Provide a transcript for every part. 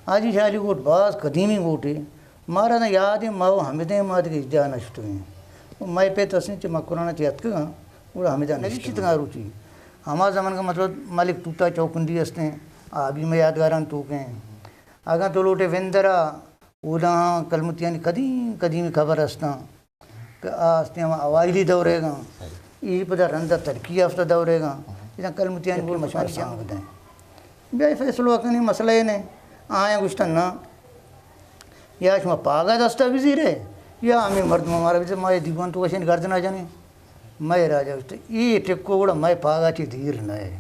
حاجی شالی گوٹ باز قدیمی گوٹے۔ مارا نہ یاد ایں، ما و ہمدیں ما دگہ ہچ جاہ نہ شتگیں۔ و مئے پت ہستیں چہ مکران ءَ چہ اتکگاں، گڑا ہمدا نشتگاں روچی۔ ہما زمانگ ءَ مطلب ملک ٹوٹا چوکنڈی ہستیں، آ بھی مئے یادگارانی توکیں۔ اگاں تو لوٹے وندرا، اودا کلمتیانی قدیم قدیمی قبر ہستاں۔ کہ آ ہستیں ہما اوائلی دورے گاں، ای پدا رندا ترقی یافتہ دورے گاں، اذا کلمتیانی گڑ مچانی سانگ دیں۔ بیا فیصلہ کنی مسئلہ اے نے، آیاں گوشتن نا، یا شما پاگا دستا بزیرے، یا ہمیں مردم ہمارا بزیر، ما یہ دیوان تو کشن گردنا جنیں۔ مئے راجا گوشت، ای ٹکو گڑا مئے پاگا چی دیر نہ اے۔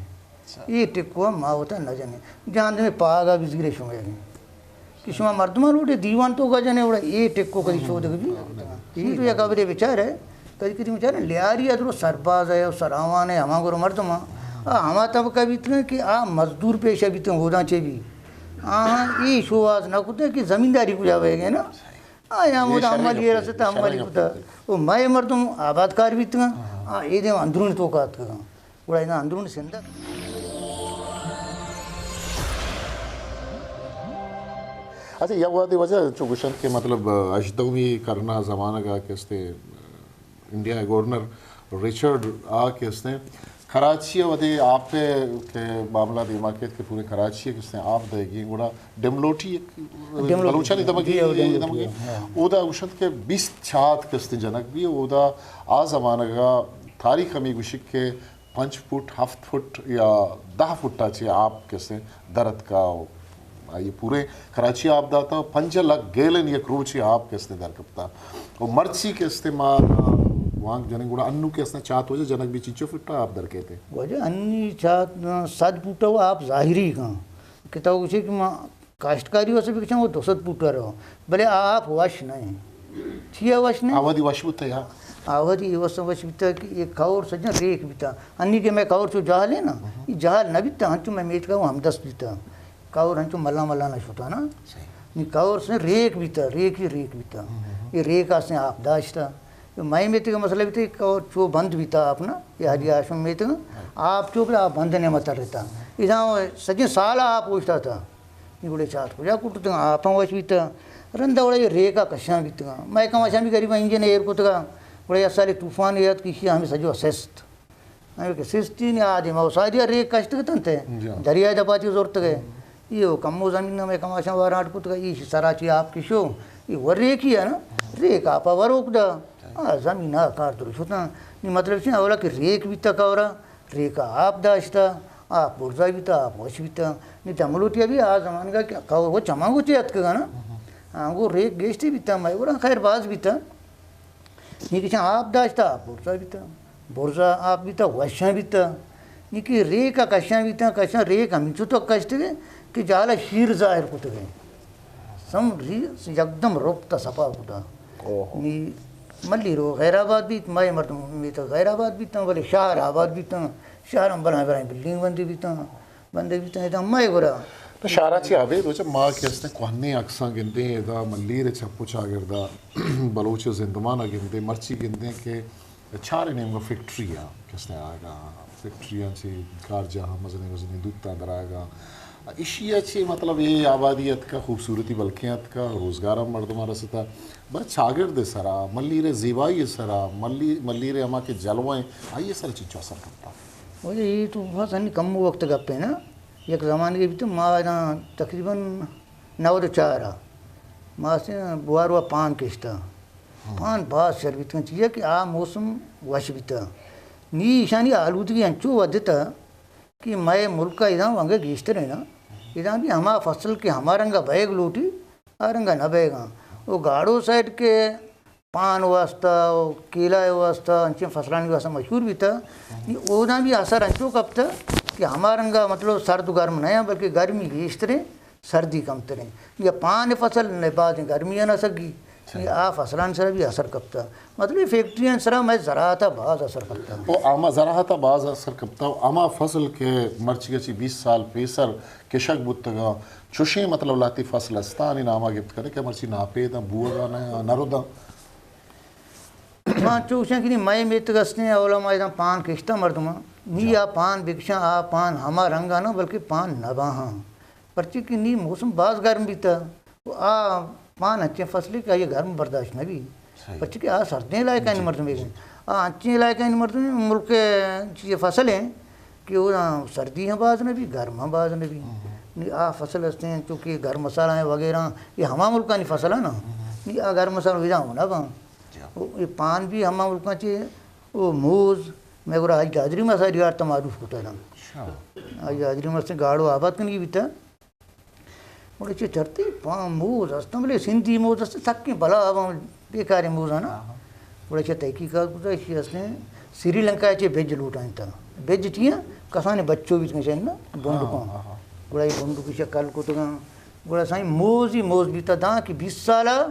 اے ٹکو ہم ما وتا نہ جنیں۔ جان دے پاگا بزیرے شمئے۔ کہ شما مردمان لوٹے دیوان توکا جنے، گڑا اے ٹکو کدی شودگ بی۔ اے تو یک ہبرے بچارے، کدی کدی بچارے، لیاری ءَ درو سرباز اے و سراوان اے، ہما گورو مردم آ، آ ہما طبقہ بیتگن کہ آ مزدور پیشہ بیتگن، ہوداں چے بی۔ آہاں اے شوہاز نہ کتے کہ زمینداری کجا بئیگے نا۔ آ یا ہمودا ہمالی رستا، ہمالی کتا۔ و مئے مردم آبادکار بیتگن، آ اے دیم اندرون توکا اتکگن۔ گڑا ادا اندرون سندھ۔ اچھا، یک وہدے واجہ چو گوشنت کہ مطلب ہژدہمی کرنا زمانگ ءَ کہ استے انڈیا ءِ گورنر رچرڈ آ کہ استے کراچی ءَ وہدے آپ ءِ کہ معاملہ دیما کیت کہ پورے کراچی ءَ کہ استے آپ دئیگی، گڑا ڈیملوٹی یک ڈیملوٹی۔ بلوچانی دمگی، جی، او ڈیملوٹی، دمگی۔ ہاں۔ اودا گوشنت کہ بیست چات کہ استے جنگ بی، اودا آ زمانگ ءَ تاریخ ہمیں گوشی کہ پنچ فٹ، ہفت فٹ یا دہ فٹ ءَ چہ آپ کسے در اتکا و آئی پورے کراچی آپ داتا و پنجاہ لکھ گیلن یک روچے آپ کسے در کپتا۔ و مرچی کسے ما وانگ جنیں گڑا انو کسے چات وجہ جنگ بی چنچو فٹ ءَ آپ در کیتے؟ وجہ انی چات صد فٹ ءَ آپ ظاہری کن۔ کہ تو گوشے کہ ما کاشتکاری واسطہ بکشاں، وہ دو سد فٹ ءَ رو، بلے آپ وش نہ ایں۔ چیا وش نہ ایں؟ آوادی وش بوتا یا؟ آوادی اے واسطہ وش بوتا کہ اے کور سجن ریک بوتا۔ انی کہ مئے کور چو جہل ایں نا، اے جہل نہ بوتا، ہنچو مئے میتگا وہ ہمدست بوتا۔ کور ہنچو ملا ملا نہ شوتا نا۔ نی کور سے ریک بوتا، ریک ہی ریک بوتا۔ اے ریک آسے آپ داشتا۔ مئے میتگا مسئلہ بوتا کہ کور چو بند بوتا آپ نا، اے حاجی ہاشم میتگا۔ آپ چو بلا آپ بند نے متر رہتا۔ اذا سجن سال آپ اوشتا تھا۔ نی گڑے چات کجا کٹتگاں، آپاں وش بیتگاں۔ رندا گڑا اے ریکا کشاں بیتگاں۔ مئے کماشاں بھی غریباں انجن ایر کتگا۔ گڑا یک سالے طوفان یات کہ ایشی ہمیں سجو سست۔ ہمیں کہ سستی نی آدم او سادیا ریک کشتگ تنتے۔ جا۔ دریائے دپاتی زورتگے۔ اے او کمو زمین ہمیں کماشاں وارانٹ کتگا۔ ایشی سرا چی آپ کشو۔ اے ور ریکی ہے نا۔ ریک آپا وروک دا۔ آ زمین آ کار درو شتاں۔ نی مطلب چی اولا کہ ریک بیتا کورا۔ ریکا آپ داشتا، آپ برزا بیتا، آپ وش بیتا۔ نی دملوٹیا بھی آ زمانگا کہ کور وہ چمانگو چے اتکگا نا۔ آنگو ریک گیشتی بیتا، مئے گڑا خیر باز بیتا۔ نی کچھاں آپ داشتا، آپ برزا بیتا۔ برزا آپ بیتا، وشاں بیتا۔ نی کہ ریکا کشاں بیتا، کشاں ریک ہمینچو تو کشتگے کہ جالا شیر ظاہر کتگے۔ سم ری-، یکدم رپتا صفا کتا۔ اوہ۔ نی ملیر و خیر آباد بیت، مئے مردم میتگ خیر آباد بیتاں، بلے شہر آباد بیتاں، شہر ہم بلاہیں بلاہیں بلڈنگ بندی بیتاں، بندی بیتاں، ادا مئے گورا۔ تو شہرا چی آبے، روچہ ما کہ ہستیں کوہنیں عکساں گندیں، ادا ملیر چپ و چاگردا بلوچ زندمان گندیں، مرچی گندیں کہ چار نیمگا فیکٹری آ کسے آگا، فیکٹریاں چی کار جاہ مزنیں مزنیں دوتاں در آگا۔ ایشی ء چی مطلب اے آبادی اتکا، خوبصورتی بلکیں اتکا، روزگار ہم مردماں رستا۔ بلے چاگرد ء سرا، ملیر ء زیبائی ء سرا، ملی-، ملیر ء ہما کہ جلوہ ایں، آئی ء سرا چنچو اثر کپتا؟ واجہ اے تو بس ہنی کم وقت گپ ہے نا۔ یک زمانگے بیتو ما ادا تقریباً نود و چار ء ما سے بواروا پان کشتا۔ پان باز شر بیتگاں، چیا کہ آ موسم وش بیتا۔ نی ایشانی آلودگی انچو ودتا کہ مئے ملک ء ادا ونگے گیشتر ہے نا، ادا بھی ہما فصل کہ ہما رنگا بیگ لوٹی، آ رنگا نہ بیگاں۔ او گاڑو سائیڈ کہ پان واسطہ و کیلا واسطہ انچیں فصلانی واسطہ مشہور بیتا، نی اودا بھی اثر انچو کپتا کہ ہما رنگا مطلب سرد و گرم نہ ہیں، بلکہ گرمی گیشتریں، سردی کمتریں۔ یا پان فصل نہ بازیں گرمی نہ سگی، نی آ فصلان سرا بھی اثر کپتا۔ مطلب فیکٹریان سرا مئے زراعت باز اثر کپتا۔ او ہما زراعت باز اثر کپتا، او ہما فصل کہ مرچی چی بیست سال پیسر کشگ بوتگا، چوشیں مطلب لہتی فصل استانی ناما گپت کنے کہ مرچی ناپیداں، بوگا نہ، نہ رداں۔ ما چوشیں کہ نی مئے میتگ استیں، اولا ما ادا پان کشتا مردماں۔ نی آ پان بکشاں، آ پان ہما رنگا نہ، بلکہ پان نباہاں۔ پرچی کہ نی موسم باز گرم بیتا۔ و آ پان انچیں فصلے کہ آئی گرم برداشت نہ بی۔ صحیح۔ پرچی کہ آ سردیں علاقہ جی، مردم جی۔ آ انچیں علاقہ مردم ملک چیز فصل ہیں کہ وہ سردی ہم باز نہ بی، گرم ہم باز نہ بی۔ ہم۔ نی آ فصل ہستے ہیں، چونکہ گرم مسالہ ہیں وغیرہ، یہ ہما ملکانی فصل ہے نا۔ ہم۔ نی آ گرم مسالہ وجہ ہونا با۔ جی۔ وہ یہ پان بھی ہما ملکان چی، وہ موز، میں گورا آج دادری مساری آرتا معروف کتا نا۔ اچھا۔ آج دادری مستے گاڑو آباد کنگی بیتا۔ گڑا چہ چرتے پا موز استاں، بلے سندھی موز است، سکیں بلا آباں، بیکاریں موز آں نا۔ ہاں، ہاں۔ گڑا چہ تحقیقات کتا، ایشی استیں سری لنکا چہ بج لوٹائینتا۔ بج چیاں؟ کسانیں بچو بیت کن چہ نا، بنڈکاں۔ ہاں، ہاں، ہاں۔ گڑا یہ بنڈک ایشی کل کتگاں۔ گڑا سائیں موز ہی موز بیتا داں کہ بیست سالا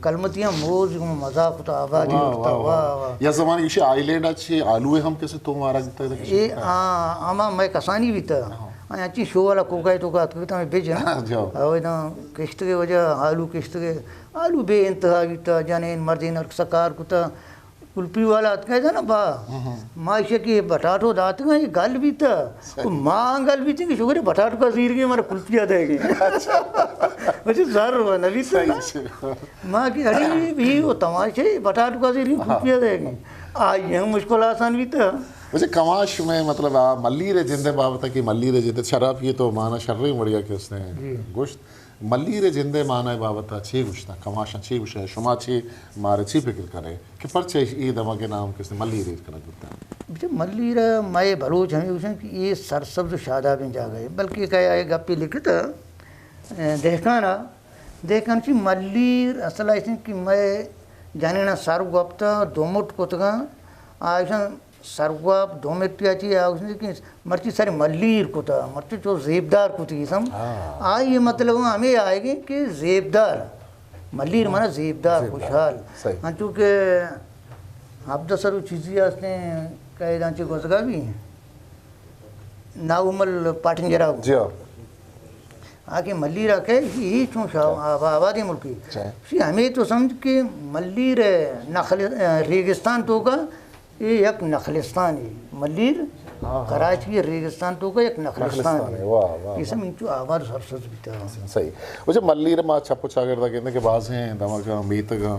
کلمتیاں موز گوں مزا کتا، آبادی واہ، کتا، واہ، واہ۔ واہ، واہ۔ یا زمانے ایشی آئی لینڈ اچھی آلو ہم کسے تو مارا گتا تھا کسے آ، ہما میں کسانی بیتا۔ ہاں۔ آیا چی شو والا کوکا ہے تو کا اتکگتا میں بیج نا۔ ہاں، جاؤ۔ او نا کشت کے وجہ آلو کشت کے، آلو بے انتہا بیتا، جنین مردین ہر کسا کار کتا۔ کلپی والا اتکا ہے نا با۔ ہاں، ہاں۔ ما ایشی کہ بٹاٹو داتگا، یہ گل بیتا۔ صحیح۔ ما گل بیتی کہ شکر بٹاٹو کا زیر گئے، ہمارا کلپیا دے گئے۔ اچھا۔ مجھے زر ہوا نہ بیتا۔ صحیح، صحیح۔ ما کہ اڑی بھی وہ تماشے بٹاٹو کا زیر گئے، ہاں۔ کلپیا دے گئے۔ آئی ہم مشکل آسان بیتا۔ ویسے کماش میں مطلب آ ملیر جندے بابت کہ ملیر جندے شراب یہ تو مانا شریں مڑیا کہ اس نے جی۔ گوشت۔ ملیر جندے مانا بابت چے گوشتا؟ کماشاں چے گوشے؟ شما چے مارے چے فکر کرے کہ پرچے اے دمگ نام کس نے ملیر ایر کنگ بوتا؟ بچے ملیر مئے بلوچ ہمیں گوشن کہ یہ سرسبز و شادابیں جاگہ ہے، بلکہ کہ یہ گپی لکھتا، اے، دہکانا، دہکان چی ملیر اصل ایسے کہ مئے جنینا سر گپتا دو مٹ کتگا، آئیشان سرگواب دومٹیا چی آ گوشنت کہ مرچی سر ملیر کتا، مرچی چو زیبدار کتی سم۔ ہاں۔ آئی مطلب ہمیں آئے گی کہ زیبدار، ملیر مانا زیبدار، زیبدار۔ خوشحال۔ صحیح۔ انچو کہ ہبدہ سر و چیزی ہستیں کہ دانچے گوزگا بھی ناومل پاٹنجرا۔ جی ہاں۔ آ کہ ملیر ء کئے، ایشی اے چون شا-، آبا-، آبادیں ملکے۔ اچھا۔ ایشی ہمے تو سمجھ کہ ملیر ء نخل-، ریگستان توکا اے یک نخلستانے۔ ملیر ہاں، ہاں۔ کراچی ء ریگستان توکا یک نخلستانے۔ نخلستانے، واہ، واہ، یہ سم واہ۔ انچو آباد و سرسبز بیتا۔ صحیح۔ اچھا، ملیر ما چپ و چاگردا گندے کہ بازیں دمگاں میتگاں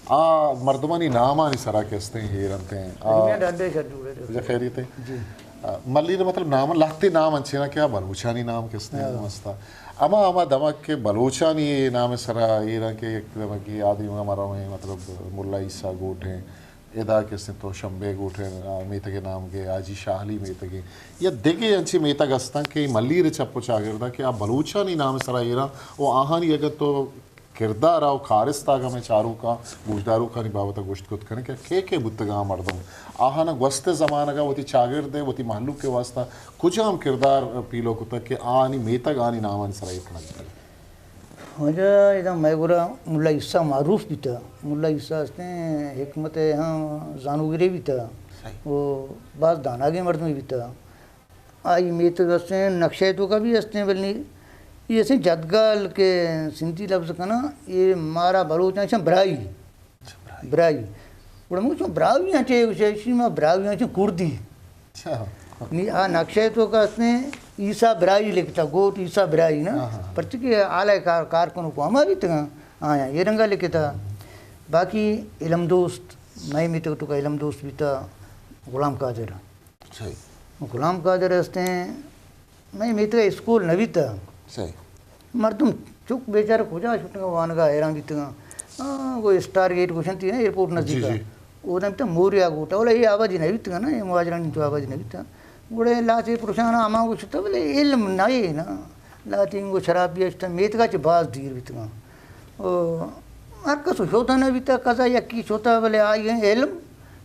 آ مردمانی نامانی سرا کہ استیں ہیر انتیں۔ آ، دنیا ڈنڈے شر جوڑے دے۔ اچھا، خیریت ہے؟ جی۔ آ، ملیر مطلب نام، لہتے نام انچینا کہ آ بلوچانی نام کہ استیں ہاں۔ ہستا۔ اما، اما دمگ کہ بلوچانی نام سرا ایرا کہ یک دمگی آدی مگا مرا میں مطلب ملا عیسیٰ گوٹھ ہیں، ادا کہ استیں تو شمبے گوٹھ ہیں، آ، میتگ نام کے حاجی شاہلی میتگ ہیں۔ یا دگے انچی میتگ ہستاں کہ ملیر چپ و چاگردا کہ آ بلوچانی نام سرا ایرا و آہانی اگر تو کردار ء و کارست ء اگاں مئے چاروکاں، گوشداروکانی بابت ء گوشت کت کنیں کہ کئے کئے بوتگاں آ مردم، آہاناں گوست ء زمانگ ء وتی چاگرد ء وتی مہلوک ء واستہ کجام کردار پیلو کتگ کہ آہانی میتگ آہانی نامانی سرا ایر کنگ بوتگ؟ واجہ ادا مئے گورا ملا عیسیٰ معروف بیتہ، ملا عیسیٰ ہستیں حکمت ء ہاں زانوگرے بیتہ، صحیح۔ و باز داناگیں مردمے بیتہ۔ آئی میتگ ہستیں، نقشہ توکا بھی ہستیں، بلے یہ ہستیں جدگال کہ سندھی لفظ کنا، یہ مارا بلوچاں چن برائی۔ اچھا، برائی۔ برائی۔ گڑا مگو چون برائی ہیں چے گوشے، شی ما برائی ہیں چن کردی۔ اچھا۔ نی آ نقشہ توکا ہستیں، عیسیٰ برائی لکھتا، گوٹ عیسیٰ برائی نا۔ ہاں، ہاں۔ پرچہ کہ آلہ کار، کار کنو کو ہما بیتگاں، آیا یہ رنگا لکھتا۔ باقی علم دوست، مئے میتگ توکا علم دوست بیتا، غلام قادر۔ صحیح۔ غلام قادر ہستیں، مئے میتگ ء اسکول نہ بیتہ۔ صحیح۔ مردم چک بیچارہ کجا شتگاں وانگا حیران بیتگاں۔ آ، گو اسٹار گیٹ گوشنتی نا ایئرپورٹ جی، نزدیک ء۔ جی۔ اودا بیتہ موریا گوٹا، ولا اے آبادی نہ بیتگاں نا، اے مہاجرانی تو آبادی نہ بیتہ۔ گڑا لہتے پرشان ہما گوشتہ، بلے علم نہ اے نا۔ لہتے انگو شراب بھی اشتہ، میتگا چہ باز دیر بیتگاں۔ او ہر کس شوتہ نہ بیتہ، کسا یکی شوتہ، بلے آئی علم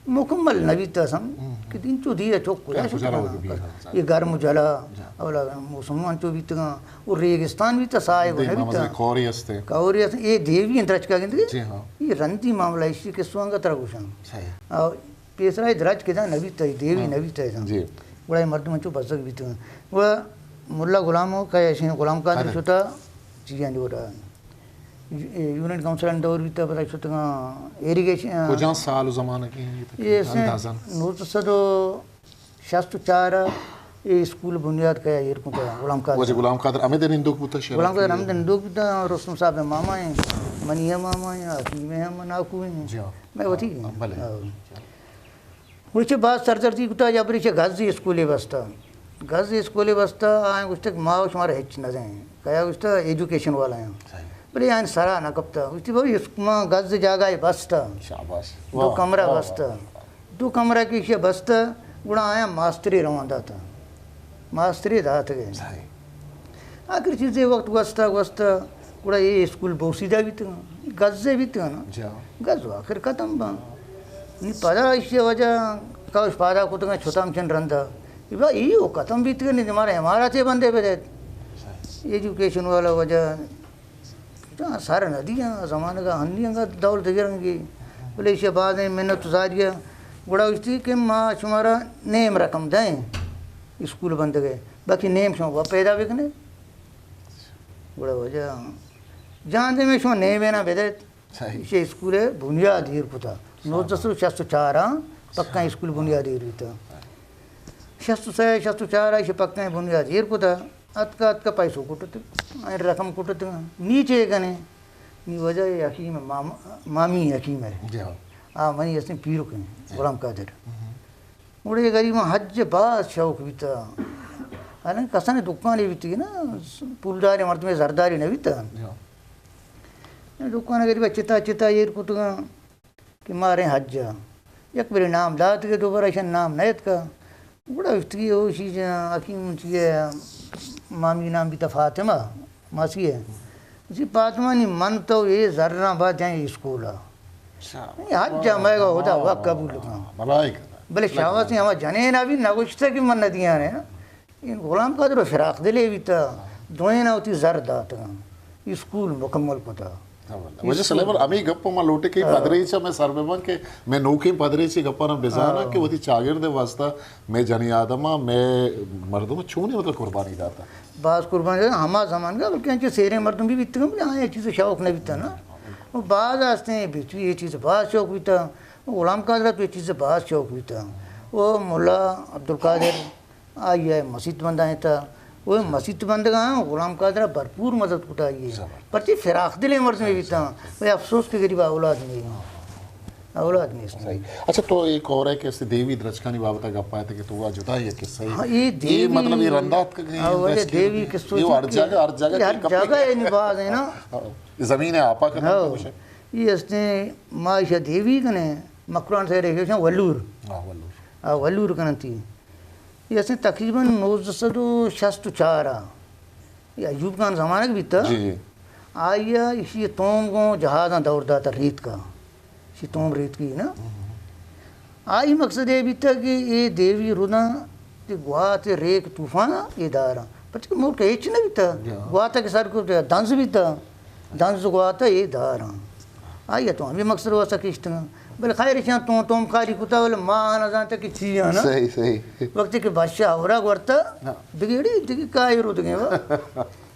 مکمل نہ بیتہ سم ہم۔ کہ دینچو دیر چک کجا کجا شتہ روگ بی، ہاں۔ یہ گرم جلا، جا۔ اولا موسم انچو بیتگاں، اور ریگستان بیتہ، صاحب نہ دیما بیتہ۔ مزے کوری ہستے۔ کوری ہستے، یہ دیوی ہیں درچکا گندگے؟ جی ہاں۔ یہ رندی معاملہ اسی قصو انگا ترا گوشاں۔ صحیح۔ اور پیسرا یہ درچ کدا نہ بیتہ، یہ دیوی ہاں۔ نہ بیتہ ایسا۔ جی۔ گڑا یہ مردم انچو بزگ بیتگاں۔ گڑا ملا غلام ہو کہ ایسے غلام قادر ارے۔ شتا، جی ہاں، جو رہا۔ یونین کونسل ء دور بیتا، پدا شتگاں ایریگیشن۔ کجام سال و زمانگے ہیں یہ تقریباً یہ سے اندازاً؟ نوزدہ سد و شست و چار، اے اسکول بنیاد کیا ایر کتا؟ غلام قادر۔ واجہ غلام قادر ہمے دے نندوک بوتا شہر؟ غلام قادر ہمے دے نندوک بوتا، رستم صاحب ءِ ماما ایں، منی ءِ ماما ایں، حکیم ءِ ہم ناکو ایں۔ جی ہاں۔ مئے وتی ایں۔ بلے۔ ہاں۔ گڑا چہ باز سردردی کتا، یا بری چہ گز اسکولے بستا۔ گز اسکولے بستا، آئیں گوشتا کہ ما شمارا ہچ نہ دیں۔ کیا گوشتا؟ ایجوکیشن والا ہیں۔ صحیح۔ بلے آئیں سرا نہ کپتا۔ گوشتی بھائی، اس-، ما گز جاگہ بستا۔ شاباش۔ دو واہ، کمرہ واہ، بستا۔ واہ۔ دو کمرہ کہ ایشی بستہ، گڑا آیاں ماسٹرے روان داتہ۔ ماسٹرے داتگے۔ صحیح۔ آخر چیزے وقت گوستہ، گوستہ، گڑا اے اسکول بوسیدہ بیتگاں، گزے بیتگاں نا۔ جا۔ گز آخر ختم باں۔ نی پدا ایشی وجہ کوش پادا کتگاں، چھتام چن رندا۔ با ای او ختم بیتگے، نی مارا اماراتے بندے بدیت۔ صحیح۔ ایجوکیشن والا وجہ تاں سر نہ دیاں، زمانگ ءَ ہنی انگت دور دگہ رنگی۔ بلے ایشی ءَ بازیں منت زاری ءَ گڑا گوشتی کہ ما شمارا نیم رقم دیں اسکول بندگ ءَ، باقی نیم شما وت پیدا بکنے۔ گڑا واجہ جان دے میں شما نیم ءَ نہ بدیت۔ صحیح۔ ایشی اسکول ءِ بنیاد ایر کتا۔ نوزدہ سو شست و چار ءَ پکا اسکول بنیاد ایر بیتا۔ شست و سہ، شست و چار ءَ ایشی پکا بنیاد ایر کتا۔ اتکا، اتکا پیسو کٹتگ، آئی رقم کٹتگ، نی چے کنے؟ نی وجہ اے حکیم مام-، مامی حکیم ہے۔ جی ہاں۔ آ منی ہستیں پیرک ہیں، جی۔ غلام قادر۔ ہم۔ گڑا اے غریباں حج باز شوق بیتا۔ حالانکہ کسانی دکانے بیتی نا، پولداریں مردمے زرداری نہ بیتا۔ جی ہاں۔ دکان غریبا چتا چتا ایر کتگاں۔ کہ ماریں حج ءَ۔ یک برے نام دات کہ دوبارہ ایشان نام نہ اتکا۔ گڑا اشتگی او شی حکیم چی ہے، مامی نام بیتا فاطمہ، ماسی ہے۔ جی فاطمہ نی من تو اے زراں با جائیں اسکول ءَ۔ اچھا۔ اے حج ءَ مئے گا خدا وا قبول کن۔ ملائک۔ بلے شاواسیں ہما جنین ابھی نہ گوشتا کہ من نہ دیاں نے۔ اے غلام قادر و فراق دلے بیتا، دوئیناں وتی زر داتگاں، اسکول مکمل کتا۔ ہاں، واجہ سلیمان، ہمے گپ ما لوٹے کہ ہاں۔ پدریچ ءَ مئے سر بہ بنت کہ مئے نوکیں پدریچ اے گپاں بزاناں ہاں۔ کہ وتی چاگرد ءِ واسطہ مئے جنی آدم ءَ، مئے مردم ءَ چونیں وتا قربانی داتا۔ باز قربانی داتا، ہما زمانگ ءَ بلکہ انچیں سیریں مردم بھی بیتگاں، بلے آیاں اے چیز شوق نہ بیتا نا۔ و باز ہستیں بیچو اے چیز باز شوق بیتا۔ غلام قادر ءَ تو اے چیز باز شوق بیتا۔ و ملا عبدالقادر آئی ءَ مسیت بندائینتا، او مسیت بندگاں غلام قادر ءَ بھرپور مدد کتا آئی ءَ۔ زبردست۔ پرچے فراخ دلیں مردمے بیتاں، بلے افسوس کہ غریب ءَ اولاد نہیں، اولاد نہیں۔ صحیح۔ اچھا، تو اے کور ءَ کہ است دیوی درچکانی بابت ءَ گپ آیت کہ تو وا جدا یک قصہ ہے۔ ہاں، اے اے دیوی، مطلب اے رندا اتکگ ایں، ہاں، واجہ دیوی قصہ، اے ہر جگہ، ہر جگہ اے ہر جگہ یعنی باز ہے نا۔ ہاں، زمین ءِ آپا کنن ہاں۔ تو گوشے۔ اے استیں ما ایشا دیوی کنے، مکران سے رہے ولور۔ ہاں، ولور۔ آ ولور کننتی۔ اے استیں تقریباً نوزدہ سد و شست و چار ءَ، اے ایوب خان زمانگ بیتا۔ جی، جی۔ آئی ءَ ایشی توم گوں جہازاں دور داتا ریتکا۔ ایشی توم ریتکی نا۔ ہم۔ آئی مقصد اے بیتا کہ اے دیوی روداں کہ گوات ریک طوفان اے داراں۔ پرچہ کہ ملک ہچ نہ بیتا۔ جی۔ گوات کہ سر کو دنز بیتا۔ دنز گوات اے داراں۔ آئی ءَ تو ہمے مقصد واسطہ کشتگاں۔ بلے خیر ایشاں تو توم کاری کتا، بلے ما نہ زانتا کہ چی آنا۔ صحیح، صحیح۔ وقتی کہ بادشاہ ہورا گورتا، ہاں۔ بگیڑی دگی کائی رو دگے وا۔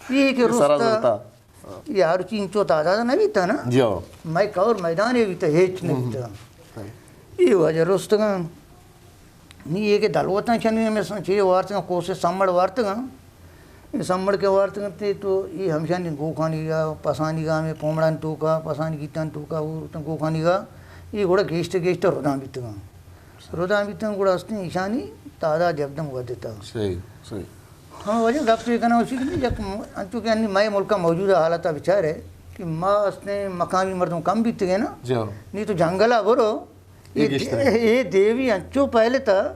یہ کہ یہ سرا رستا، زرتا۔ یہ ہر چی انچو تعداد نہ بیتا نا۔ جی ہاں۔ میں کور میدان یہ بیتا، ہیچ نہ ہم۔ بیتا۔ صحیح۔ یہ واجہ رستگاں۔ نی اے کہ دلوتاں چنی ہمے سن-، چے وارتگاں، کوسے سمڑ وارتگاں۔ اے سمڑ کہ وارتگاں تے تو اے ہمشانی گوکانی گا، پسانی گا، ہمے پومڑانی توکا، پسانی گیتانی توکا، او گوکانی گا، اے گڑا گیشتر گیشتر ردان بیتگاں۔ ردان بیتگاں گڑا استیں ایشانی تعداد یکدم ودتا۔ صحیح، صحیح۔ ہاں، واجہ گپ تو اے کناں اسی کہ یک م-، انچو کہ انی مئے ملک ءِ موجودہ حالت ءَ بچارے کہ ما استیں مقامی مردم کم بیتگے نا۔ جی ہاں۔ نی تو جنگل ءَ برو، اے اے گیشتر اے۔ اے دیوی انچو پہلتا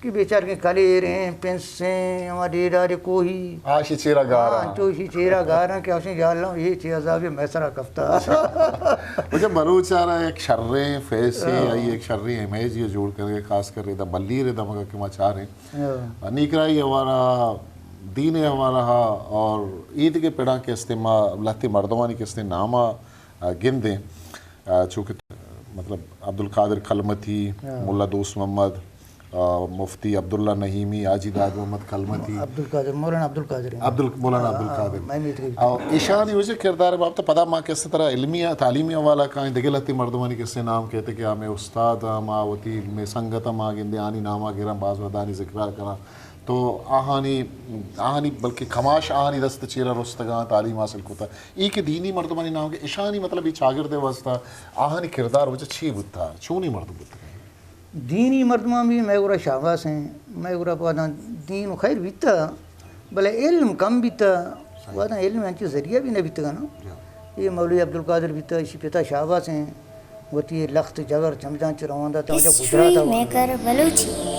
کہ بیچارگیں کلیریں، پنسیں، ہما ڈیڈارے کوہی۔ آ، شی چیرا گاراں۔ ہاں، انچو شی چیرا گاراں کہ اوشیں یا اللہ، اے چی عذابے مئے سرا کپتا۔ اچھا، بلوچ آرا ایک شریں فیس ہے، ہاں۔ آئی ایک شریں امیج یہ جوڑ کر کے، خاص کر رہتا بلیر دمگا کہ ما چاریں۔ ہاں۔ نیکرائی حوالہ، دین حوالہ اور عید کے پڑا کے استعمال، لہتے مردمانی کے استعمال نامہ آ، گندیں، آ، چونکہ، مطلب، عبدالقادر کلمتی، ہاں۔ ملا دوست محمد، آ، مفتی عبداللہ نعیمی، حاجی داد محمد کلمتی۔ عبدالقادر، مولانا عبدالقادر ہیں۔ عبدال-، مولانا ہاں، عبدالقادر۔ ہاں، میں میتری۔ آ، ایشانی وجہ کردار بابت پدا ما کس طرح علمی، تعلیمی حوالہ کائیں، دگہ لہتے مردمانی کسے نام کہتے کہ ہمیں استاد ہم، آ، وتی علم سنگت ہم، آ، گندے آنی نام آ گراں، باز ودانی ذکر آ کراں۔ تو آہانی، آہانی بلکہ کماش آہانی دست چیرا رستگاں، تعلیم حاصل کتا۔ ای کہ دینی مردمانی نام کہ اشانی مطلب ای چاگرد واسطہ آہانی کردار وجہ چی بوتا؟ چونی مردم بوتا؟ دینی مردمان بھی مئے گورا شاباس ہیں، مئے گورا پاداں دین و خیر بیتا، بلے علم کم بیتا، پاداں علم انچو ذریعہ بھی نہ بیتگا نا۔ یہ مولوی عبدالقادر بیتا، اشی پتا شاباس ہیں، وتی لخت جگر چمدان چ روان داتا، واجہ گجرات آ۔